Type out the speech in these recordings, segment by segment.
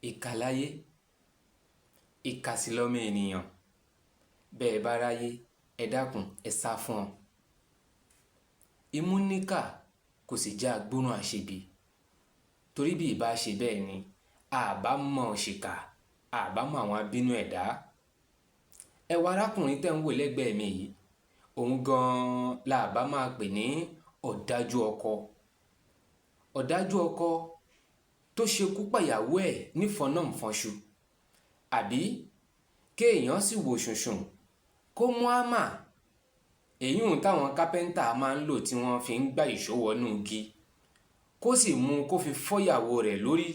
Ìkà láyé, ìkà sì lọmọ ènìyàn. Bẹ́ ẹ bá ráyé, ẹ dákun, ẹ sá fún wọn. Imú níkà kò sì jẹ́ agbóòrùn àṣebi. Torí bí ìbá ṣe bẹ́ẹ̀ ni, a bá mọ̀ òṣìkà, a bá mọ àwọn abínú ẹ̀dá. Ẹ wo arákùnrin tẹ́ ń wò lẹ́gbẹ̀ẹ́ mi yìí, òun gan-an la bá máa pè ní ọ̀dájú ọkọ. Ọ̀dájú ọkọ tó ṣekú pàyàwó ẹ̀ nífọ̀nà-ǹfọ̀ṣù. Àbí kéèyàn sì wò ṣùnṣùn kó mú hámà, èyí táwọn kápẹ́ńtà máa ń lò tí wọ́n fi ń gbá ìṣó wọnú igi, kó sì mú kó fi fọ́yàwó rẹ̀ lórí,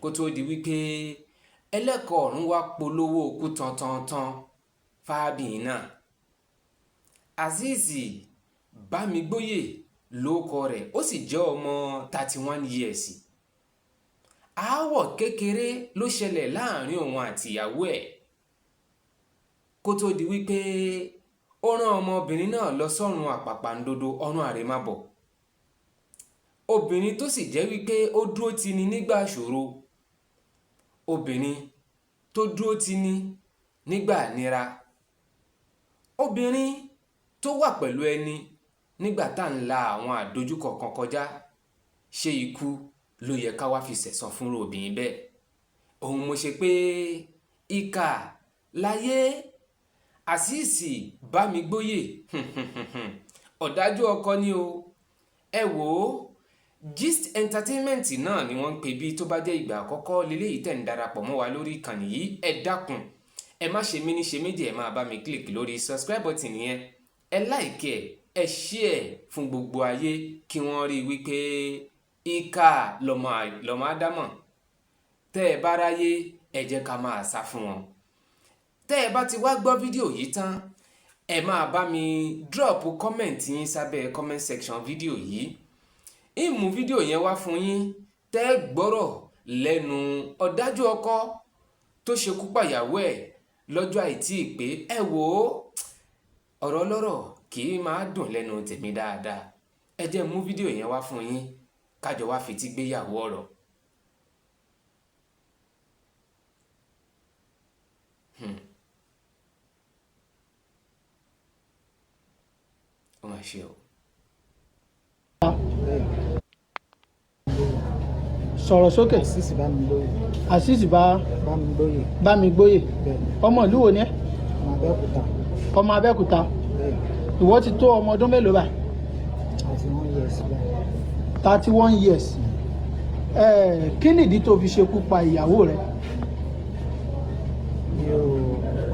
kó tó di wípé ẹlẹ́kọ̀ọ́ ọ̀run wá polówó okú tantantan fábíyìn náà. Azeez Bámigbóyè lórúkọ rẹ̀, ó sì jẹ́ ọmọ 31 years. Aáwọ̀ kékeré ló ṣẹlẹ̀ láàrin òun àti ìyàwó ẹ̀ kó tó di wípé ó rán ọmọbìnrin náà lọ sọ́run àpàpàǹdodo ọ̀run àrèmábọ̀. Obìnrin tó sì jẹ́ wípé ó dúró tini nígbà ìṣòro, obìnrin tó dúró tini nígbà ìnira, obìnrin tó wà pẹ̀lú ẹni nígbà tá ń la àwọn àdojúkọ kan kọjá. Ṣé ikú ló yẹ ká wá fi sẹ̀san fúnrú obìnrin bẹ́ẹ̀? Òun mo ṣe pé ìkà láyé. Azeez Bámigbóyè ọ̀dájú ọkọ ni o. Ẹ wò ó, Gist Entertainment náà ni wọ́n ń pè bí. Tó bá jẹ́ ìgbà àkọ́kọ́ leléyìí tẹ̀ ń darapọ̀ mọ́ wa lórí ìkànnì yìí, ẹ dákun, ẹ má ṣe mí ní ṣe méjì, ẹ máa bá mi click lórí subscribe button yẹn, ẹ like ẹ, ẹ share fún gbogbo ayé kí wọ́n rí i wípé ìkà lọmọ lọmọ ádámọ̀. Tẹ́ ẹ bá ráyé, ẹ jẹ́ ká máa sá fún wọn. Tẹ́ ẹ bá ti wá gbọ́ fídíò yìí tán, ẹ máa bá mi drop comment yín sábẹ́ comment section fídíò yìí. Ń mú fídíò yẹn wá fún yín tẹ́ ẹ gbọ́rọ̀ lẹ́nu ọ̀dájú ọkọ tó ṣekú pàyàwó ẹ̀ lọ́jọ́ àìtí pé. Ẹ wò ó, ọ̀rọ̀ ọlọ́rọ̀ kì í máa dùn lẹ́nu tèmi dáadáa. Ẹ jẹ́ mú fídíò yẹn wá fún yín kájọ wá fetí gbéyàwó ọ̀rọ̀. Ó mà ṣe o. Sọ̀rọ̀ sókè. Azeez Bámigbóyè. Azeez bá Bámigbóyè. Bámigbóyè. Bẹ́ẹ̀ni. Ọmọ ìlú wo ni ẹ́? Ọmọ Abẹ́òkúta. Ọmọ Abẹ́òkúta. Bẹ́ẹ̀ni. Ìwọ ti tó ọmọ ọdún mélòó báyìí? 31 years báyìí. 31 years. Kí nìdí tó fi ṣekú pa ìyàwó rẹ? Mi ò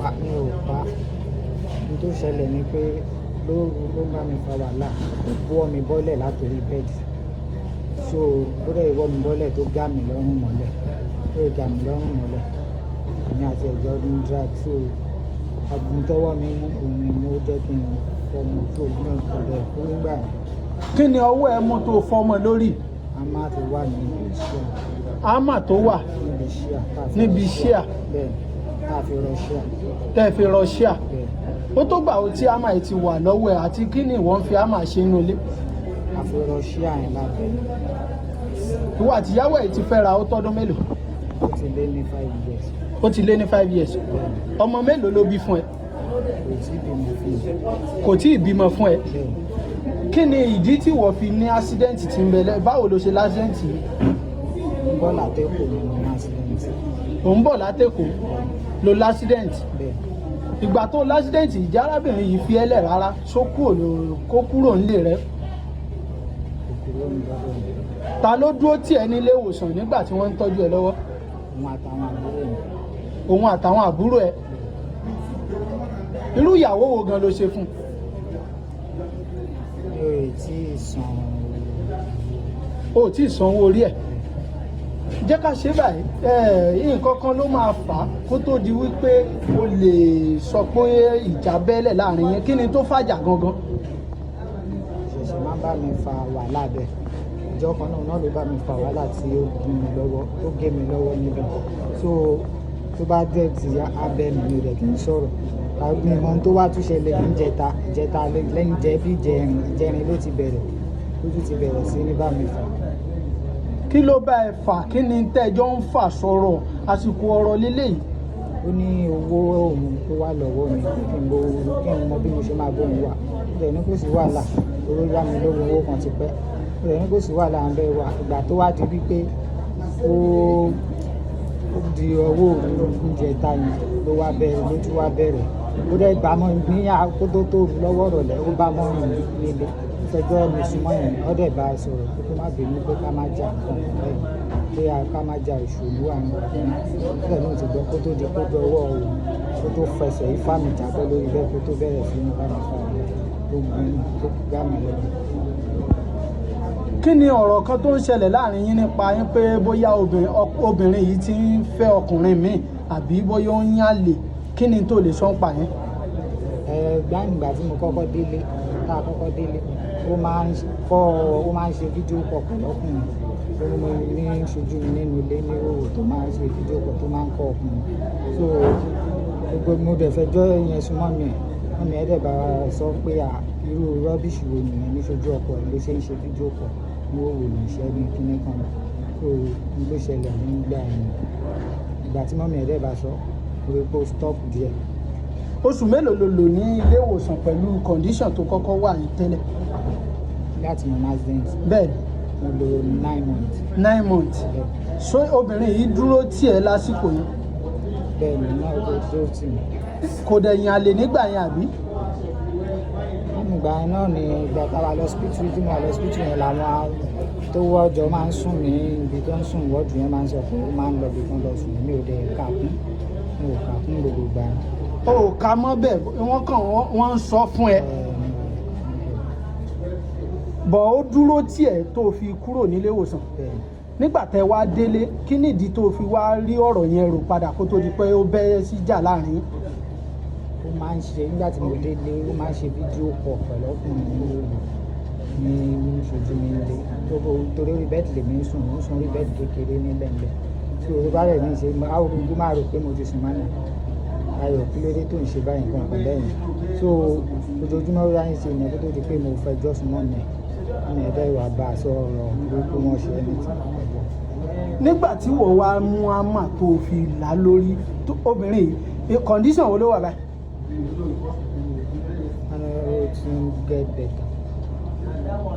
pa, mi ò pa. Ohun tó ṣẹlẹ̀ ni pé lóru ló ń bá mi fa wàhálà, ó wọ́ mi bọ́lẹ̀ látòrí bẹ́ẹ̀dì. So ó dẹ̀ wọ́ mi bọ́lẹ̀ tó gá mi lọ́rùn mọ́lẹ̀, ó gá mi lọ́rùn mọ́lẹ̀. Èmi àti ẹ̀jọ́ ń drag, so àgùn tọwọ́ mi mú òun ni mo jẹ́ kí n fọ́ mi tó mi ò dẹ̀ kú nígbà yẹn. Kí ni ọwọ́ ẹ mú tó fọmọ lórí? A máa tó wà níbi iṣẹ́. Ámà tó wà níbi iṣẹ́ tá a fi níbi rọ ṣíà. Bẹ́ẹ̀, tá a fi rọ ṣíà. Tẹ́ ẹ fi rọ ṣíà. Bẹ́ẹ̀. Ó tó gbà ó tí ámà yìí ti wà lọ́wọ́ ẹ, àti kí ni ìwọ ń fi ámà ṣe nínú ilé? A fi rọ ṣíà yẹn lábẹ́. Ìwọ àtìyàwó ẹ̀ ti fẹ́ra ó tọ́dún mélòó? Ó ti lé ní 5 years. Ó ti lé ní 5 years. Ọmọ mélòó ló bí fún ẹ? Kò tí ì bímọ fún mi. Kò tí ì bímọ fún ẹ? Bẹ́ẹ̀. Kí ni ìdí tí wọ́n fi ní accident tí ń bẹ lẹ́? Báwo ló ṣe l'accident yìí? Ń bọ́ látẹ́kọ̀ọ́ ní mo ní accident. Ò ń bọ̀ látẹ̀kọ́ ló l'accident? Bẹ́ẹ̀. Ìgbà tó l'accident, ìjà arábìnrin yìí fi ẹ́lẹ̀ rárá ṣó kúrò kó kúrò nílé rẹ? Kò kúrò ní lọ́dọ̀ mi. Ta ló dúró tì ẹ́ nílé ìwòsàn nígbà tí wọ́n ń tọ́jú ẹ lọ́wọ́? Òun àtàwọn àbúrò mi. Òun àtàwọn àbúrò ẹ. Irú ìyàwó wo gan ló ṣe fún un? Mi ò tí ì san. O ò tí ì sanwó orí ẹ̀. Jẹ́ ká ṣe báyìí. Nǹkan kan ló máa fà á kó tó di wípé o lè sọ pé ìjà bẹ́lẹ̀ láàrin yẹn. Kí ni tó fàjà gangan? Ṣẹ̀ṣẹ̀ máa ń bá mi fa wàhálà bẹ́ẹ̀. Ìjọ kan náà náà ló bá mi fa wàhálà tí ó gún mi lọ́wọ́, tó gé mi lọ́wọ́ níbẹ̀. So tó bá dẹ̀ ti abẹ́ mi, mi ò dẹ̀ kí n sọ̀rọ̀. Mi mọ ohun tó wá tún ṣẹlẹ̀ ní ìjẹta, ìjẹta lẹ́yìn jẹ́ bí ìjẹrin, ìjẹrin ló ti bẹ̀rẹ̀, ló tún ti bẹ̀rẹ̀ sí ní bá mi fà. Kí ló bá ẹ fà? Kí ni tẹ́jọ́ ń fà sọ̀rọ̀ àsìkò ọ̀rọ̀ lélẹ́yìí? Ó ní owó òun tó wà lọ́wọ́ mi, kí n bo, kí n mọ bí mo ṣe máa bóun wà. Ó dẹ̀ ní kò sí wàhálà, owó yá mi lówó, owó kan ti pẹ́. Ó dẹ̀ ní kò sí wàhálà, ń bẹ́ wà. Ìgbà tó wá di wípé ó di ọwọ́ òru ìjẹta yẹn ló wá bẹ̀rẹ̀, ló tún wá bẹ̀rẹ̀. Ó dẹ̀ gbà mọ́ ní kó tó lọ́wọ́ ìrọ̀lẹ́, ó bá mọ́ mi nílé. Ó fẹjọ́ mi sùn mọ́ yẹn, ó dẹ̀ bá a sọ̀rọ̀ pé kó má bínú, pé ká má jà nǹkan bẹ́ẹ̀, pé ká má jà, ìṣòro àwọn ọkùnrin. Ó dẹ̀ náà ti gbọ́ kó tó di kó dọwọ́ òun, kó tó fẹsẹ̀ ifá mi jábọ́ lórí bẹ́ẹ̀, kó tó bẹ̀rẹ̀ sí ní bá mi fa wàhálà tó gún tó gbá mi lẹ́nu. Kí ni ọ̀rọ̀ kan tó ń ṣẹlẹ̀ láàrin yín nípa yín pé bóyá obìnrin yìí ti ń fẹ́ ọkùnrin míì àbí bóyá ó ń yàn lè? Kí ni tó lè sọ ń pa yẹn? Ẹ gbàǹgbà tí mo kọ́kọ́ délé, tá a kọ́kọ́ délé, ó máa ń kọ́, ó máa ń ṣe video call pẹ̀lú ọkùnrin. Ó mú mi ní ṣojú mi nínú ilé ní òwò tó máa ń ṣe video call, tó máa ń kọ́ ọkùnrin. So gbogbo mo dẹ̀ fẹjọ́ yẹn sún mọ́ mi ẹ̀, mọ́ mi ẹ̀ dẹ̀ bá sọ pé à irú rubbish wo nìyẹn, ní ṣojú ọkọ ẹ̀ ló ṣe ń ṣe video call ní òwò ní iṣẹ́ ní kíní kan. So n ló ṣẹlẹ̀ nígbà yẹn. Ìgbà tí mummy ẹ̀ dẹ̀ bá sọ, mo rí pé ó stop díẹ̀. Oṣù mélòó ló lò ní ilé ìwòsàn pẹ̀lú condition tó kọ́kọ́ wà yìí tẹ́lẹ̀? Láti mo ní accident? Bẹ́ẹ̀. Mo lò 9 months. 9 months. Bẹ́ẹ̀. So obìnrin yìí dúró tì ẹ́ lásìkò yẹn? Bẹ́ẹ̀ ni náà, ó dúró tì mí. Kò dẹ̀ yàn àlè nígbà yẹn, àbí? Ìgbà yẹn náà ni ìgbà tá a wà lọ́sípítù, tí mo wà lọ́sípítù yẹn, làwọn tó wọ́jọ máa ń sùn ní ibi tó ń sùn wọ́ọ̀dù yẹn máa ń sọ pé ó máa ń lọ ibi kan lọ sùn. Mi ò dẹ̀ kà kún, mi ò kà kún gbogbo ìgbà yẹn. O ò ká mọ́ bẹ́ẹ̀, wọ́n kàn wọ́n ń sọ fún ẹ bọ̀, ó dúró tì ẹ́ tó fi kúrò nílé ìwòsàn? Bẹ́ẹ̀. Nígbà tẹ́ wá délé, kí nìdí tó fi wá rí ọ̀rọ̀ yẹn rò padà kó tó di pé ó bẹ́ sí jà láàrin yín? Ó máa ń ṣe nígbà tí mo délé, ó máa ń ṣe video call pẹ̀lú ọkùnrin ní òru ní ṣojú mi nílé tó bó, torí orí bed lèmi ń sùn, mo ń sùn orí bed kékeré nílẹ̀ ńlẹ̀ tí orí bá rẹ̀ ní ṣe àwọn gbogbo máa rò pé mo ti sùn. Máa ní ayọ̀, kí ló dé tó ń ṣe báyìí, nǹkan kan bẹ́ẹ̀ yẹn. So ojoojúmọ́ ló ń ṣe ìyẹn kó tó di pé mo fẹjọ́ sùn mọ́ mi mi ẹ̀dá ìwà bá a sọ ọ̀rọ̀ burúkú wọn ṣe ẹni tí mo pẹ̀lú. Nígbà tí wọ́n wá mú àmà tó fi là lórí tó obìnrin yìí, condition wo ló wà báyìí? Wọn ní ó ti ń get better.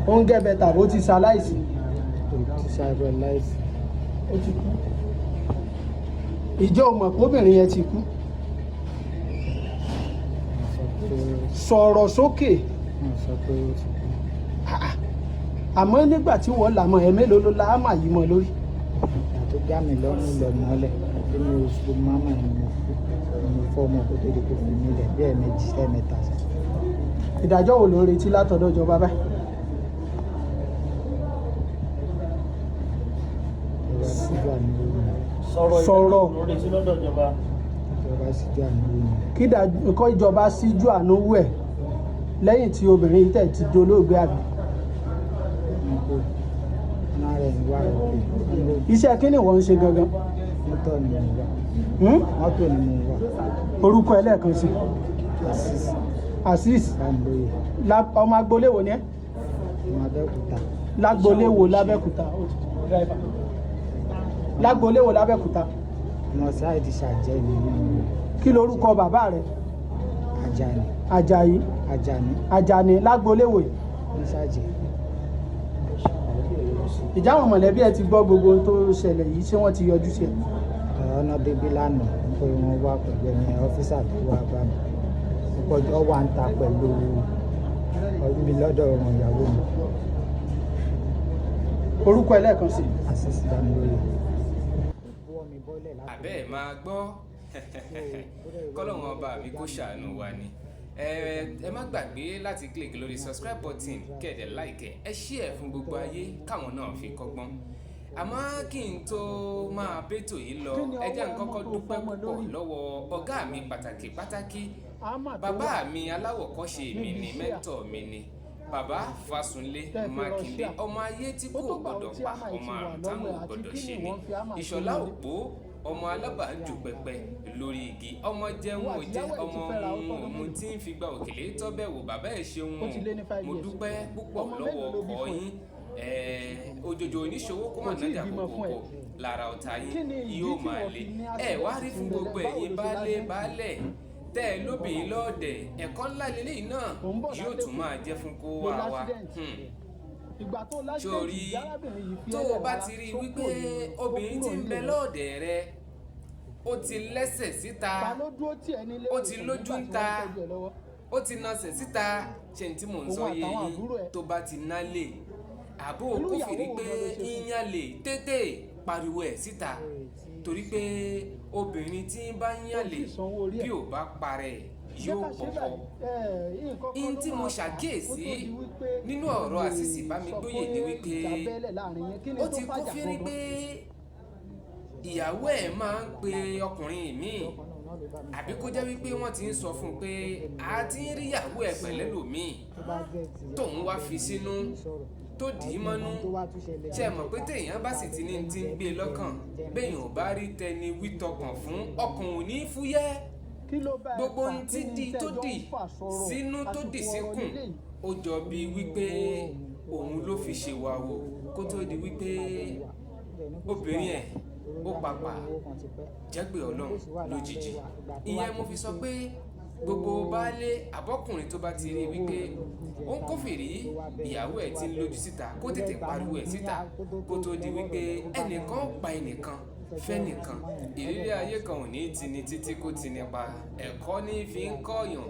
Ó ń get better bó ti ṣaláìsí? Kò ti ṣàìbọ̀ láìsí. Ó ti kú. Ìjọ mọ̀ pé obìnrin yẹn ti kú? Wọ́n sọ pé Sọ̀rọ̀ sókè. Wọ́n sọ pé ó ti kú. Àmọ́ nígbà tí wọ́n là mọ́ ẹ, mélòó ló la àmà yìí mọ́ lórí? Ìgbà tó gá mi lọ́rùn lọ mọ́lẹ̀ tí mo fi máma ni mo fún mo fọ́ ọmọ kó tó di kó fi mí lẹ̀ bí ẹ̀ẹ̀mejì ẹ̀ẹ̀mẹ́ta sí. Ìdájọ́ wo ló ń retí látọ̀dọ̀ ìjọba báyìí? Ìjọba síjú àánú wò mí. Sọ̀rọ̀. Sọ̀rọ̀. Ìdájọ́ lórí sí lọ́dọ̀ ìjọba. Ìjọba síjú àánú wò mí. Kí kọ́ ìjọba síjú àánú wò ẹ̀ lẹ́yìn tí obìnrin yìí tẹ̀ ti dolóògbé, àbí? Wọn kò náà rẹ̀ ń wá òkè wọn ló. Iṣẹ́ kí ni wọ́n ń ṣe gangan? Mọ́tò ni mo wà. Hmm? Mọ́tò ni mo wà. Orúkọ ẹ lẹ́ẹ̀kan sí. Azeez. Azeez. Bámilóyè. Ọmọ agboolé wo ni ẹ? Ọmọ Abẹ́òkúta. Lágboolé wo lábẹ́òkúta? Ó ti driver. Lágboolé wo lábẹ́òkúta? Ọmọ side ṣàjẹ́ mi ní. Kí lorúkọ bàbá rẹ? Àjàní. Àjàyí? Àjàní. Àjàní lágboolé wo yìí? Ní ṣàjẹ́. Ìjà àwọn mọ̀lẹ́bí ẹ ti gbọ́ gbogbo ohun tó ṣẹlẹ̀ yìí? Ṣé wọ́n ti yọjú sí ẹ? Ọ̀nà débi lánàá pé wọ́n wá pẹ̀lú ẹni officer tó wá bá mi ọjọ́ wà ń ta pẹ̀lú mi lọ́dọ̀ ọmọ ìyàwó mi. Orúkọ ẹ lẹ́ẹ̀kan sí. Azeez Bámilóyè. Àbẹ́ ẹ̀ máa gbọ́, kọ́lọ́run ọba mi kó ṣàánú wa ni. Ẹ má gbàgbé láti click lórí subscribe button, kẹ́ ẹ like, ẹ share fún gbogbo ayé káwọn náà fi kọ́gbọ́n. Àmọ́ kí n tó máa bẹ́tò yìí lọ, ẹ jẹ́ n kọ́kọ́ dúpẹ́ púpọ̀ lọ́wọ́ ọ̀gá mi pàtàkì pàtàkì, bàbá mi aláwọ̀kọ́ṣe mi ni, mentor mi ni, bàbá Fásunlé Mákindé, ọmọ ayé tí kò gbọdọ̀ pa, ọmọ àrùn táwọn ò gbọdọ̀ ṣe ni, Ìṣọ̀lá Òpó, ọmọ alábàájù pẹpẹ lórí igi, ọmọ jẹun ò jẹ, ọmọ òun tí ń figba òkèlè tọ́bẹ̀ wò. Bàbá ẹ̀ ṣeun o, mo dúpẹ́ púpọ̀ lọ́wọ́ ọkọ yín. Òjòjò oníṣòwò kó mà Kò tíì nájà bímọ fún ẹ. kòkòkò lára ọ̀tá Kí yín ni ìdí yóò tí máa wọ́n le. fi ní Ẹ wá rí accident fún tí ń bẹ gbogbo báwo ẹ̀yin ló ṣe baálé l'accident? baálẹ̀ tẹ́ ẹ lóbìnrin lọ́ọ̀dẹ̀, ẹ̀kọ́ ńlá lélẹ́yìí náà Ò ń bọ̀ yóò látẹ̀kọ́. tún máa jẹ́ fún kó Ló wá wa. l'accident. Ìgbà tó l'accident, Sórí ìyá arábìnrin yìí fi tó ẹ́lẹ̀ o bá rárá, ti rí i tó wípé kúrò ní- ó obìnrin kúrò tí ń nílé bẹ rẹ̀. lọ́ọ̀dẹ̀ rẹ ó ti lẹ́sẹ̀ síta, Ta ló dúró tì ẹ́ nílé ó ti ìwòsàn lójú nígbà ń tí ta, wọ́n tọ́jú ẹ lọ́wọ́? ó ti nasẹ̀ síta, ṣe ní tí mò ń Òun sọ yé àtàwọn yín? àbúrò ẹ̀. Tó bá ti nálè àbó Irú ìyàwó kófìrí wo pé gan ló ṣe fún? yíyan lè tètè pariwo ẹ̀ síta, torí pé obìnrin tí ń bá ń Ó yàn lè sì sanwó orí ẹ̀. bí ò bá parẹ́ Jẹ́ yóò ká ṣe pọ̀pọ̀. báyìí, nǹkan kan Ihun ló tí mo máa fà á kó ṣàkíyèsí tó di wípé nínú o ọ̀rọ̀ lè Azeez sọ Bámigbóyè pé ni wípé ìjà bẹ́lẹ̀ láàrin yín. Kí ni ó tó ti fàjà kófírí gangan? pé ìyàwó ẹ̀ máa ń pe ọkùnrin míì, àbí kó jẹ́ wípé wọ́n ti ń sọ fún un pé a ti ń rí ìyàwó ẹ̀ pẹ̀lẹ́ lòmíì tóun wá fi sínú tó dì í mọ́nú. Ṣe mọ̀ pé téèyàn bá sì ti ní ti ń gbé e lọ́kàn, béèyàn ò bá rí tẹni wí tọkàn fún, ọkàn ò ní fúyẹ́. Kí ló bá ẹ Gbogbo fà? ohun tí Kí ni di tó tẹ́jọ́ dì ń fà sọ̀rọ̀? sínú tó dì Àsìkò ọ̀rọ̀ síkùn, lélẹ́yìí. ó jọ bíi wípé òun ló fi ṣèwà wò kó tó di wípé obìnrin ẹ̀ ó papà jẹ́pẹ̀ Ọlọ́run lójijì. Ìyẹn mo fi sọ pé gbogbo baálé àbọ́kùnrin tó bá ti rí wípé ó ń kófìrí ìyàwó ẹ̀ tí ń lójú síta, kó tètè pariwo ẹ̀ síta kó tó di wípé ẹnìkan pa ẹnìkan fẹ́nìkan. Ìrírí ayé kan ò ní tini títí kó tini pa. Ẹ̀kọ́ ní fi ń kọ́yàn.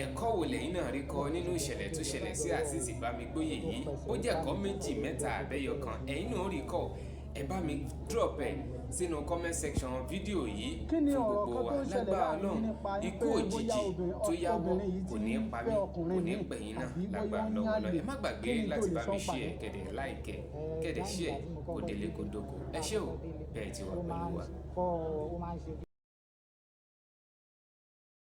Ẹ̀kọ́ wo lẹ́yìn náà rí kọ́ nínú ìṣẹ̀lẹ̀ tó ṣẹlẹ̀ sí Azeez Bámigbóyè yìí? Ó jẹ́ ẹ̀kọ́ méjì, mẹ́ta, àbẹ́yọ kan ẹ̀yin náà rí kọ́, ẹ bá mi drop ẹ̀ sínú comment section fídíò yìí Kí ni fún ọ̀rọ̀ gbogbo kan wa. tó ń ṣẹlẹ̀ Lágbára láàrin Ọlọ́run, yín nípa yín ikú pé bóyá òjijì tó yáwọ́ obìnrin yìí kò ti ní ń pa mí, fẹ́ kò ọkùnrin ní míì, pẹ̀yìn náà àbí bóyá lágbára ó ń lọ́wọ́ yálè? Ọlọ́run. Ẹ má gbàgbé Kí ni tó láti lè bá sọ mi pa share ẹ̀? kẹ̀dẹ̀ like, kẹ̀dẹ̀ share, kó délé kó dóko. Ẹ ṣé o, bẹ́ẹ̀ ti wà pẹ̀lú wa. Ó máa ń ṣe.